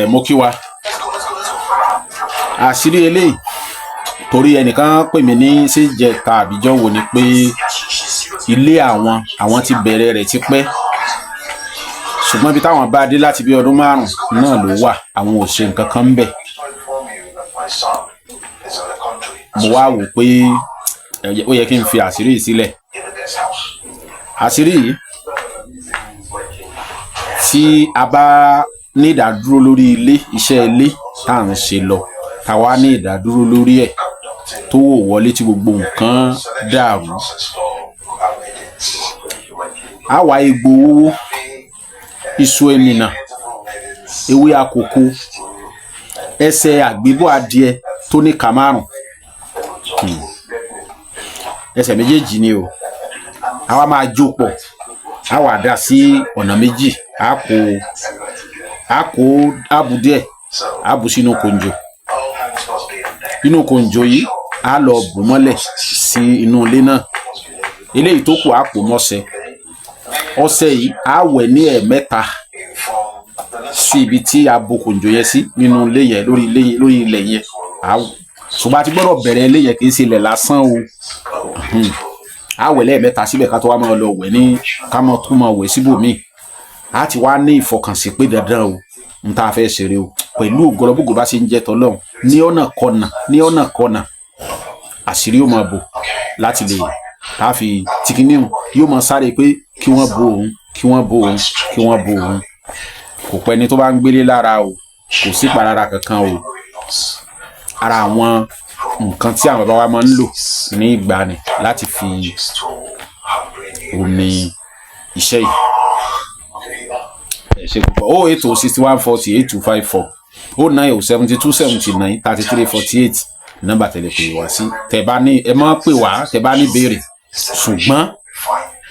Mo kí wa. Àṣírí eléyìí, torí ẹnìkan pè mí ní síjẹta àbíjọ́ wo ni pé ilé àwọn ti bẹ̀rẹ̀ rẹ̀ ti pẹ́, ṣùgbọ́n ibi táwọn bá dé láti bí ọdún 5 náà ló wà, àwọn ò ṣe nǹkan kan ń bẹ̀. Mo wá wò pé ó yẹ kí n fi àṣírí yìí sílẹ̀. Àṣírí yìí, tí a bá ní ìdádúró lórí ilé, iṣẹ́ ilé tá à ń ṣe lọ, tá a wá ní ìdádúró lórí ẹ̀ tó wò wọlé, tí gbogbo nǹkan dàrú, á wá egbò owó, iṣu èmìnà, ewé àkókò, ẹsẹ̀ àgbébọ̀ adìẹ tó ní ìka 5, ẹsẹ̀ méjèèjì ni o. A wá máa jó pọ̀, a wá dá sí ọ̀nà méjì, a kó àbù díẹ̀, a bù sínú kòǹjò. Inú kòǹjò yìí, a lọ bù mọ́lẹ̀ sí inú ilé náà. Eléyìí tó kù, a pò mọ́ṣẹ. Ọṣẹ yìí, a wẹ̀ ní ẹ̀ẹ̀mẹ́ta sí ibi tí a bo kòǹjò yẹn sí nínú ilé yẹn, lórí ilé, lórí ilẹ̀ yẹn. Ṣùgbọ́n a ti gbọ́dọ̀ bẹ̀rẹ̀ ilé yẹn, kì í ṣe ilẹ̀ lásán o. A wẹ̀ lẹ́ẹ̀mẹ́ta síbẹ̀ ká tó wá máa lọ wẹ̀ ní ká máa tún máa wẹ̀ síbòmíì. A ti wá ní ìfọkànsí pé dandan o, n tá a fẹ́ ṣeré o, pẹ̀lú ògbọ́lọ́bùgò bá ṣe ń jẹ́ tọ́lọ́hún, ní ọ̀nà kọ̀nà, ní ọ̀nà kọ̀nà, àṣírí yóò máa bò láti lè tá a fi tìkíní yóò máa sáré pé kí wọ́n bo òun, kí wọ́n bo òun, kí wọ́n bo òun. Kò pẹ́ ni tó bá ń gbélé lára o, kò sí ìpalára kankan o. Ara àwọn nǹkan tí àwọn bàbá wa máa ń lò ní ìgbàanì láti fi omi iṣẹ́ yìí. Ẹ ṣe púpọ̀. 08061408254, 09072793348, nọ́mbà tẹ̀lé pè wá sí. Tẹ́ bá ní, ẹ má pè wá tẹ́ bá ní béèrè, ṣùgbọ́n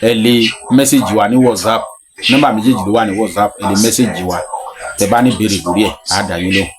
ẹ lè message wa ní WhatsApp. Nọ́mbà méjèèjì ló wà ní WhatsApp. Ẹ lè message wa tẹ́ bá ní béèrè lórí ẹ̀, á dá yín lóhùn.